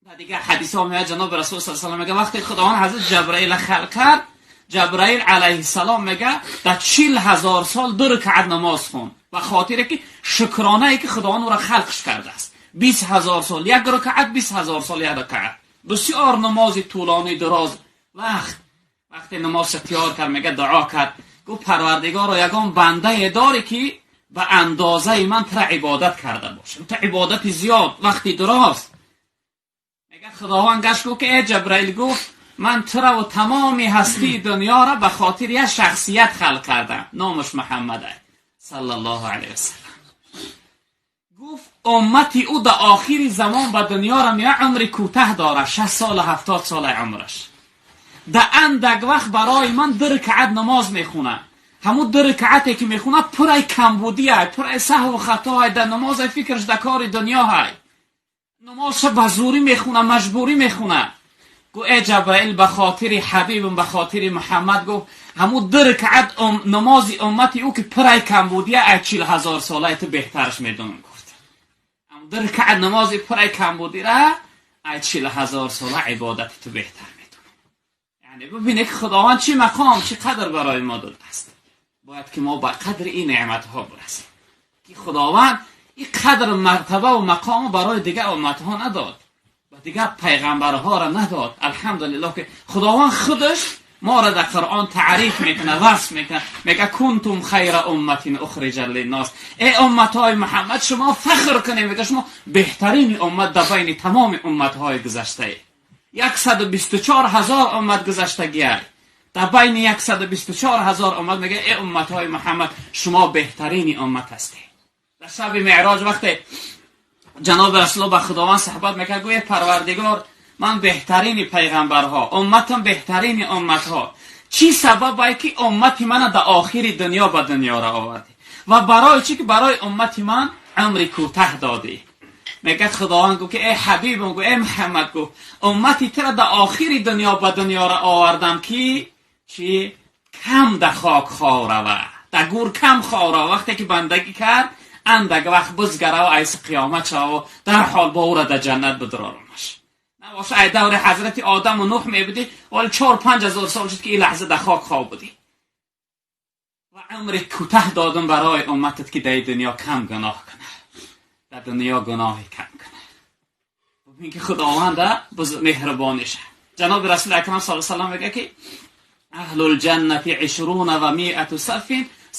و دیگه حدیث ها میاد جناب رسول صلی الله علیه و میگه وقتی خداوند حضرت جبرائیل خلق کرد، جبرائیل علیه السلام میگه در 40,000 سال 2 رکعت نماز خون و خاطر که شکرانه ای که خداوند او را خلقش کرده است. 20,000 سال یک رکعت، 20,000 سال یک رکعت، بسیار نماز طولانی دراز. وقتی نماز تیار کرد میگه دعا کرد، گفت پروردگارا یگان بنده داری که به اندازه من تر عبادت کرده باشه، تو عبادت زیاد وقتی دراز. میگه خداوند گشت گفت که ای جبرائیل، گفت من تو را و تمام هستی دنیا را به خاطر یک شخصیت خلق کردم، نامش محمد صلی الله علیه وسلم. گفت امتی او در آخر زمان به دنیا را میاد، عمر کوتاه داره، 60 سال 70 سال عمرش، در اندک وقت برای من 2 رکعت نماز میخونه. همون 2 رکعتی که میخونه پرای کمبودی های، پرای سهو و خطا های، در نماز فکرش در کار دنیا های، نمازش به زوری میخونه، مجبوری میخونه. گو ای جبرائیل به خاطر حبیبم، به خاطر محمد، گفت همون 2 رکعت نماز امتی او که پرای کمبودیه ای 40,000 ساله تو بهترش میدونم. گفت همون 2 رکعت نماز پرای کمبودی را ای 40,000 ساله عبادت تو بهتر میدونم. یعنی ببینه که خداوند چی مقام، چی قدر برای ما داده است. باید که ما به قدر این نعمت ها برسیم که خداوند این قدر مرتبه و مقام برای دیگه امت ها نداد و دیگه پیغمبرها را نداد. الحمدلله که خداوند خودش ما را در قرآن تعریف میکنه، وصف میکنه، میگه کنتم خیر امت اخرجت للناس. ای امت های محمد شما فخر کنید، میگه شما بهترین امت در بین تمام امت های گذشته. 124,000 امت گذشتگی در بین 124,000 امت، میگه ای امت های محمد شما بهترین امت هستید. در شب معراج وقتی جناب رسول الله با خداوند صحبت میکرد، گویه پروردگار من بهترین پیغمبرها، امتم بهترین امتها، چی سبب باید که امت من در آخر دنیا به دنیا را آوردی و برای چی که برای امت من عمر کوتاه دادی؟ میگه خداوند گفت که ای حبیبم، گفت ای محمد، گفت امتی تر در آخر دنیا به دنیا را آوردم که چی کم در خاک خواه روه، در گور کم خواه روه. وقتی که بندگی کرد اندک وقت بزگره و ایس قیامت شوه و در حال با او را در جنت بدرارمش. نباشه ای دور حضرت آدم و نوح می بودی، ولی 4-5 هزار سال شد که این لحظه در خاک خواه بودی و عمر کوتاه دادم برای امتت که در دنیا کم گناه کنه، در دنیا گناه کم کنه. ببین که خداوند مهربانشه. جناب رسول اکرم صلی الله علیه و سلم میگه که اهل الجنة 120 صف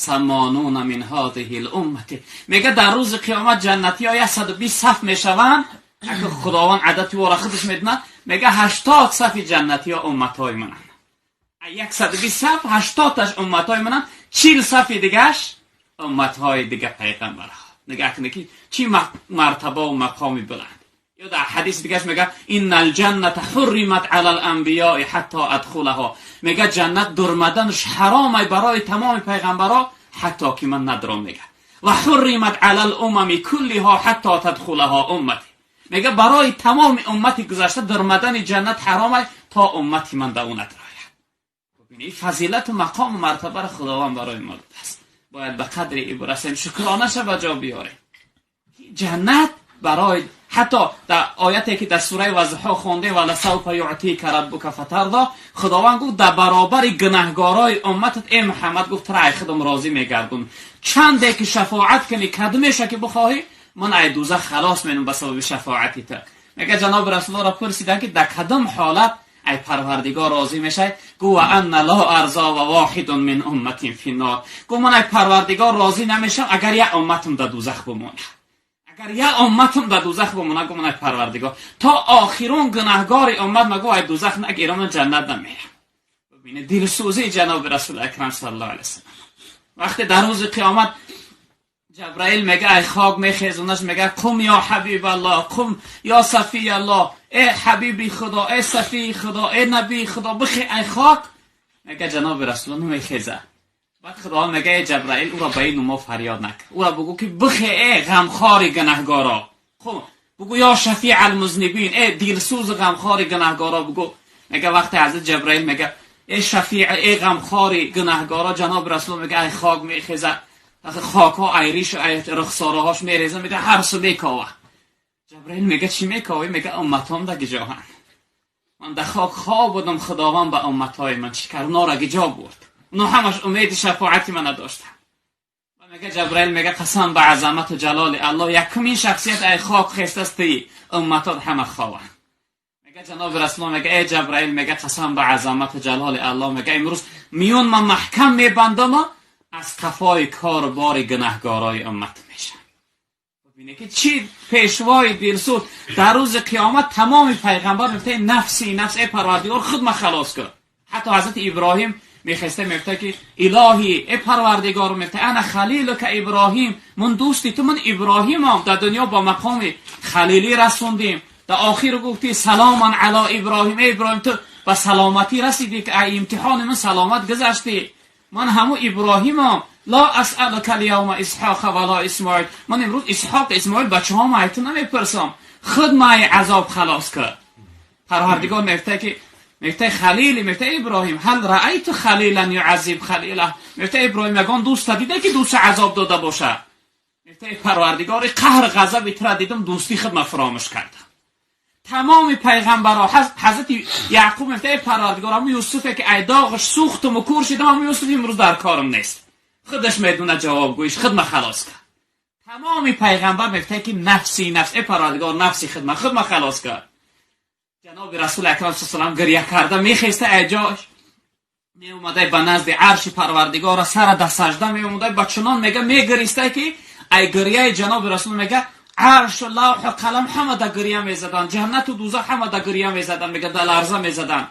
80 من هذه الامه. میگه در روز قیامت جنتی ها 120 صف میشوند. اگه خداوند عدد او را خودش میدونه، میگه 80 صف جنتی ها امت های منن. 120 صف 80 تاش امت های منن، 40 صف دیگهش امت های دیگه پیغمبرها. نگاه کنه که چی مرتبه و مقامی بلند. یا در حدیث دیگهش میگه ان الجنة حرمت علی الانبیاء حتی ادخلها. میگه جنت درمدنش حرامه برای تمام پیغمبرها حتی که من ندرم. میگه و حرمت علی الامم کلها حتی تدخلها امتی. میگه برای تمام امتی گذشته درمدن جنت حرامه تا امتی من در اون ندراید. ببینید فضیلت و مقام و مرتبه را خداوند برای ما داده است. باید به قدر ای برسیم، شکرانه به جا بیاریم. جنت برای حتی در آیتی که در سوره وضحا خونده ولسوف یعطیک ربک فترضی، خداوند گفت در برابر گناهگارای امتت ای محمد، گفت ترای خودم راضی میگردون، چنده که شفاعت کنی کدمش که بخواهی من ای دوزخ خلاص مینم به سبب شفاعتی تا. میگه جناب رسول الله را پرسیدن که در کدام حالت ای پروردگار راضی میشه؟ گو ان لا ارضا و واحد من امتی فی النار. گو من ای پروردگار راضی نمیشم اگر یک امتم در دوزخ بمونه، اگر یک امتم در دوزخ بمونه. گو من ای پروردگار تا آخرون گناهگار امت مگو ای دوزخ نگیرم من جنت نمیرم. ببینه دلسوزی جناب رسول اکرم صلی الله علیه وسلم. وقتی در روز قیامت جبرائیل میگه ای خاک میخیزونش، میگه قم یا حبیب الله، قم یا صفی الله، ای حبیبی خدا، ای صفی خدا، ای نبی خدا، بخی ای خاک. میگه جناب رسول الله نمیخیزه. بعد خدا میگه ای جبرائیل او را به این نما فریاد نکن، او را بگو که بخی ای غمخوار گناهگارا، خب بگو یا شفیع المذنبین، ای دلسوز غمخوار گناهگارا بگو. میگه وقتی حضرت جبرائیل میگه ای شفیع، ای غمخوار گناهگارا، جناب رسول میگه ای خاک میخیزه، خاک ها ایریش ای رخساره هاش میریزه، میگه هر سو میکاوه. جبرئیل میگه چی میکوی؟ میگه امتام در گجاهن. من در خاک خواب بودم، خداوند به امتای من چی کرد؟ اونا را گجا برد. اونا همش امید شفاعتی من نداشتن. و میگه جبرئیل میگه قسم به عظمت و جلال الله، یکمین شخصیت ای خاک خیست است، امتات همه خوابن. میگه جناب رسول الله میگه ای جبرئیل، میگه قسم به عظمت و جلال الله، میگه امروز میون من محکم میبندم از قفای کار بار گناهگارای امت میشم. ببینه که چی پیشوای دلسوز در روز قیامت تمام پیغمبر میگه نفسی نفس، ای پروردگار خود ما خلاص کن. حتی حضرت ابراهیم میخواسته میگفته که الهی ای پروردگار، میگفته انا خلیلک ابراهیم، من دوستی تو، من ابراهیمم، در دنیا با مقام خلیلی رسوندیم، در آخر گفتی سلام علی ابراهیم، ای ابراهیم تو به سلامتی رسیدی که ای امتحان من سلامت گذشتی، من همو ابراهیمم، لا اسألک اليوم اسحاق ولا اسماعیل، من امروز اسحاق اسماعیل بچه ها ما تو نمیپرسم، خود ما عذاب خلاص کرد. پروردگار میگفته که میگفته خلیلی، میگفته ابراهیم هل رأیت خلیلا یعذب خلیله، میگفته ابراهیم یگان دوست دیده که دوست عذاب داده باشه؟ میگفته پروردگار قهر غضب تر دیدم، دوستی خود ما فراموش کردم. تمام پیغمبرها، حضرت یعقوب میگفته پروردگار همون یوسف که ای داغش سوختم و کور شدم، همون یوسف امروز در کارم نیست، خودش میدونه جوابگویش، خود ما خلاص کرد. تمام پیغمبر میگفته که نفسی نفس، ای پروردگار نفسی خود ما خلاص کرد. جناب رسول اکرم صلی الله علیه و گریه کرده میخیسته ای جاش می اومده به نزد عرش پروردگار، سر در سجده می اومده، با چنان میگه میگریسته که ای گریه جناب رسول میگه عرش و لوح و قلم همه در گریه میزدن، جنت و دوزخ همه در گریه میزدن، میگه در لرزه میزدن.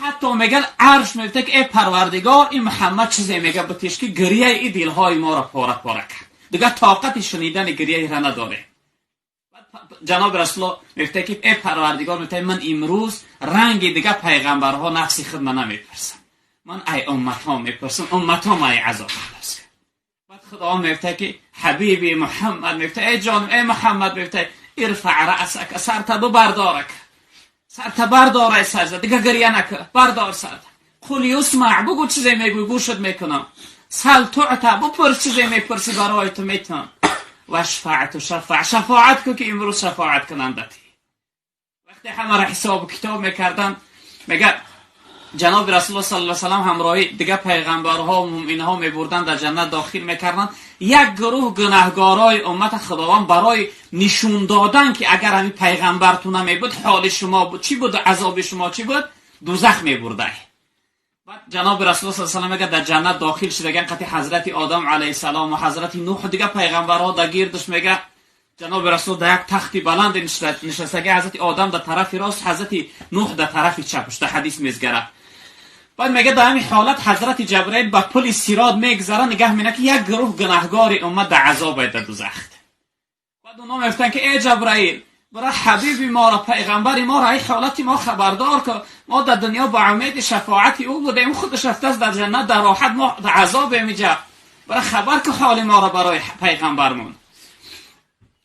حتی میگن عرش میگه که ای پروردگار این محمد چیزی میگه بتیش که گریه ای دلهای ما را پاره پاره کرد، دیگه طاقت شنیدن گریه را نداره. جناب رسول میگه که ای پروردگار، میگه من امروز رنگ دیگه پیغمبرها نفسی خود من نمیپرسم، من ای امت ها میپرسم، امت ها ای عذاب خلاص. بعد خدا میگه که حبیبی محمد، میگه ای جان ای محمد، میگه ارفع رأسک، سرت ببردارک، سرت بردار ای سجده، دیگه گریه نکن، بردار سرت. قل یسمع، بگو چیزی میگوی گوشت میکنم. سل تعطی، بپرس چیزی میپرسی برای تو میتونم. و شفاعت و شفاعت، شفاعت کو که امروز شفاعت کنندتی. وقتی همه را حساب کتاب میکردن، میگه جناب رسول الله صلی الله علیه و سلم همراهی دیگه پیغمبرها و مؤمنها میبردن در جنت داخل میکردن. یک گروه گناهگارای امت خداوند برای نشون دادن که اگر همین پیغمبرتون نمیبود حال شما بود چی بود، عذاب شما چی بود، دوزخ میبرده. بعد جناب رسول الله صلی الله علیه و سلم در جنت داخل شدگان قطع حضرت آدم علیه السلام و حضرت نوح دیگه پیغمبرها در گردش، میگه جناب رسول در یک تختی بلند نشستگی، حضرت آدم در طرف راست، حضرت نوح در طرف چپش، در حدیث میزگره. بعد میگه در همین حالت حضرت جبرئیل با پل صراط میگذره، نگاه میکنه که یک گروه گناهگار امت در عذاب در دوزخ. بعد اونا میگفتن که ای جبرئیل، برای حبیب ما را، پیغمبر ما را، ای حالت ما خبردار که ما در دنیا با امید شفاعت او بودیم، خودش رفته است در جنت در راحت، ما در عذاب میجه، برای خبر که حال ما را برای پیغمبرمون.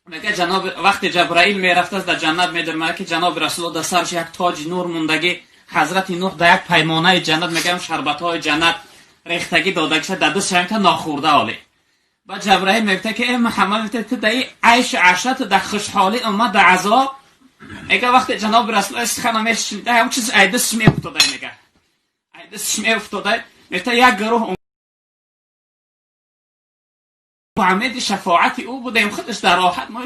میگه جناب وقتی جبرئیل میرفته است در جنت، میدرمه که جناب رسول در سرش یک تاج نور موندگی، حضرت نوح در یک پیمانه جنت، میگم شربت های جنت ریختگی داده که در دستش هم ناخورده حاله. بعد جبرئیل میگه که ای محمد، میگه تو در عیش عشرت در خوشحالی امت در عذاب. میگه وقتی جناب رسول سخن میشنیده هم چیز ای دستش میافتاده، میگه ای دستش میافتاده، میگه یک گروه امید شفاعت او بودیم، خودش در راحت، ما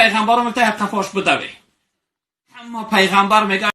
پیغمبر میگه قفاش بدوی. اما پیغمبر میگه